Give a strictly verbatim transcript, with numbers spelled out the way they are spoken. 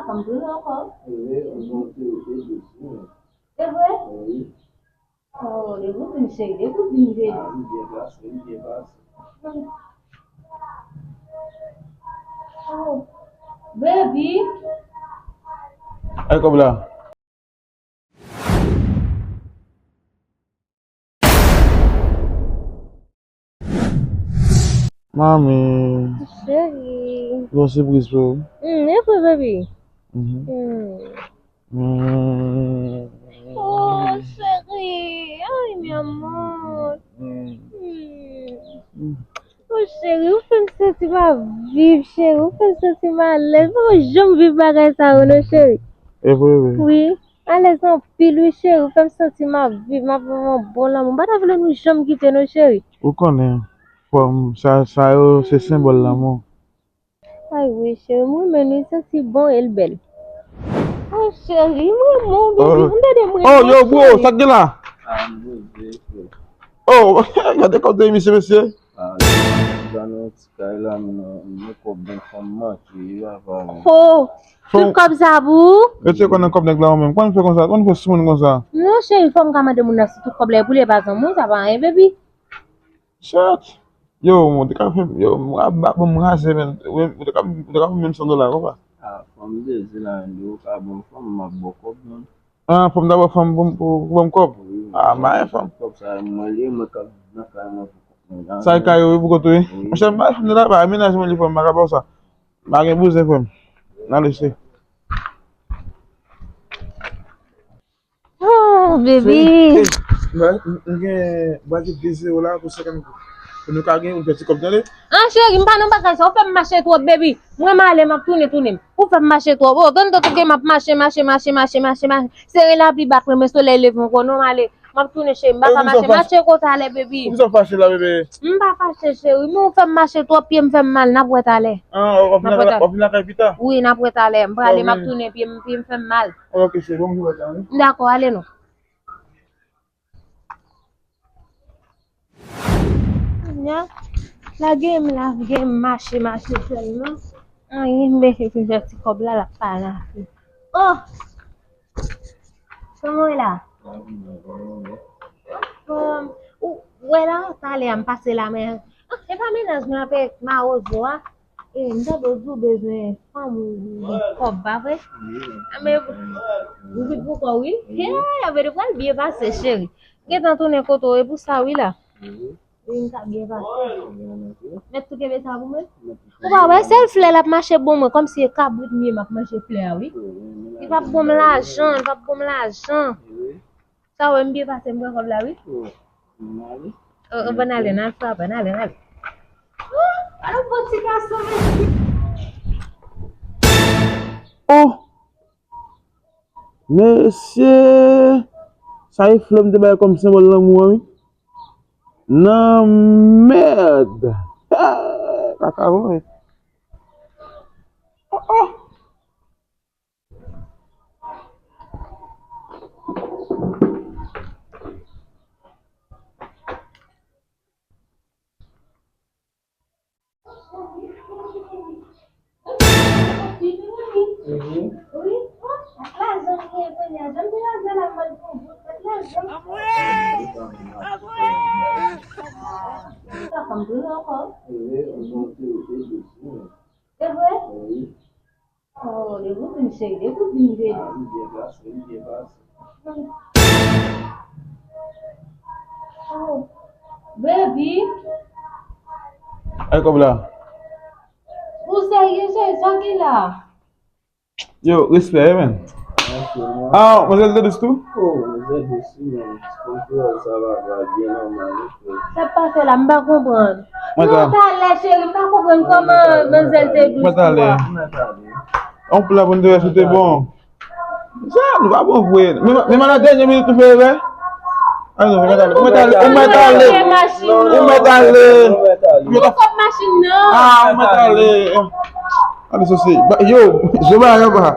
Fanm tounen ankò. Wi, yon ti ote dous, wi. Se vre? Wi. Oh, depi w vin cheri, depi w vin vini. Ah, m byen plase, m byen plase. Oh, baby. Ay, kòb la. Mami. Cheri. Gon sipriz pou ou. Hmm, e vre, baby. Mhm. Hmm. Hmm. Oh, cheri. Ay, mi amor. Hmm. Hmm. Oh, cheri, ou fè m santi m ap viv, cheri. Ou fè m santi m alèz. Mwen janm viv bagay sa yo, non, cheri. E vre, wi. Wi. Alèz anpil wi cheri, ou fè m santi m ap viv, m ap viv yon bon lanmou. M pa ta vle nou janm kite non cheri. Ou konnen, fanm, sa, sa yo se senbòl lanmou. Ay wi cheri, m renmen nou, li santi bon e l bèl. Oh cheri, m renmen w baby, m tande m renmen w. Oh yo bro, sa k gen la? Oh, gade kòb de misye mesye. Ah, m nan ti kay la, m nan, m nan kòb bank fanm manke, wi, papa, wi. Ho! Tout kòb sa pou ou? Yo te konnen kòb nèg la ou menm. Kòman fè konsa? Kòman fè sou moun konsa? Non, cheri, fò m ka mande moun nan si tout kòb la e pou li, e pa zanmi w, sa pa anyen, baby. Chat! Yo, mwen te ka fè, yo, mwen ap ba, bon, mwen raze, men. Ou te ka, ou te ka fè menm san dola, konpa. Ah, fanm dezi la, men, ou ka ban fanm, m ap ba w kòb, non. Ah, fò m dabò fanm pou, pou, pou ban m kòb. Wi, ah, m pa gen fanm. Kòb sa, mwen li, mwen k ap nan kay mwen pou kont mwen. Sa e kay ou, wi, pou kont ou, wi. Wi. Monchè, m pa gen fanm nan la, pa, mennaj mwen li fè m, m pa ka ba w sa. M pa gen bouzen, frè m. N ale, cheri. Oh, baby. Cheri, cheri, m, m gen, m pral kite de zewo la pou senkant goud. Pou nou ka gen yon pèti kòb, tande? Ah, cheri, m pa nan bagay sa. Ou fè m mache twòp, baby. Mwen m ale, m ap tounen, tounen. Ou fè m mache twòp. Oh, tande tou ke m ap mache, mache, mache. Sere la pi bat mwen, men solèy leve ankò. Non, m ale. M ap tounen, cheri. M pa ka mache. Mache kote alè, baby. Poukisa w fache la, bebe? M pa fache, cheri. Men ou fè m mache twòp, pye m fè m mal. N ap wè talè. Ah, w ap vin lakay pita? Wi, n ap wè talè. M prale, m ap tounen, pye m, pye m fè m mal. Ok, cheri, bon, m wè talè. Dakò, ale non. Nya, lage m, lage m mache, mache sèlman. Anyen, m bezwen pou fè ti kòb la, l ap pale anpil. Oh! Kòman w ye la? Anfòm. Ou wè la, talè a m pase la, men, ah, e pa mennaj mwen ap mawozo a. E, m tande w di w bezwen fanm ou gen kòb, pa vre? Wi. A, men, ou vin pou kò, wi. Wi. Hey, a, men, nou pral byen pase, cheri. Gentan tounen kote w, e pou sa, wi, la. Wi. Wi, m ka byen pase. Mèt tou kenbe sa pou mwen? Ou pa wè, sèl flè l ap mache bon mwen, kòmsi e kabrit m ye, m ap manje flè a, wi. Li p ap ban m lajan, li p ap ban m lajan. Sa w wè m byen pase, m pran kòb la, wi. Oh, oh, bann ale, n al frape, n ale, n ale. Oh, alò, bon ti gason, mesye. Oh! Mesye! Sa e flè m te bay kòm senbòl lanmou an, wi. Nan mèd! Hey! Kaka, bon, wi. Oh, oh! Se vre? Oh, depi w vin cheri, depi w vin vini. Ah, m byen plase, m byen plase. Oh, baby. Ay, kòb la. Ou serye, cheri, sa ki la? Yo, respè, wi, men. Mèsi, mwen. Ah, manzèl te dous tou? Oh, manzèl dous, wi, men. Kòm kreyòl sa va, va byen nòmal, wi, frè. Sa k pase la, m pa konprann. Mwen ta- Non, talè, cheri, m pa konprann kòman manzèl te dous tou a. Mwen talè. Mwen talè. On pla pou n te wè si w te bon. Sa, nou pa bon vre. Men, men nan dènye minit nou fè erè. Ah non, ou mèt ale, ou mèt ale, ou mèt ale. Ou mèt ale. Ou mèt ale. Ou mèt ale. Ah, ou mèt ale. Ale sòsye. Yo, je ba yo ba.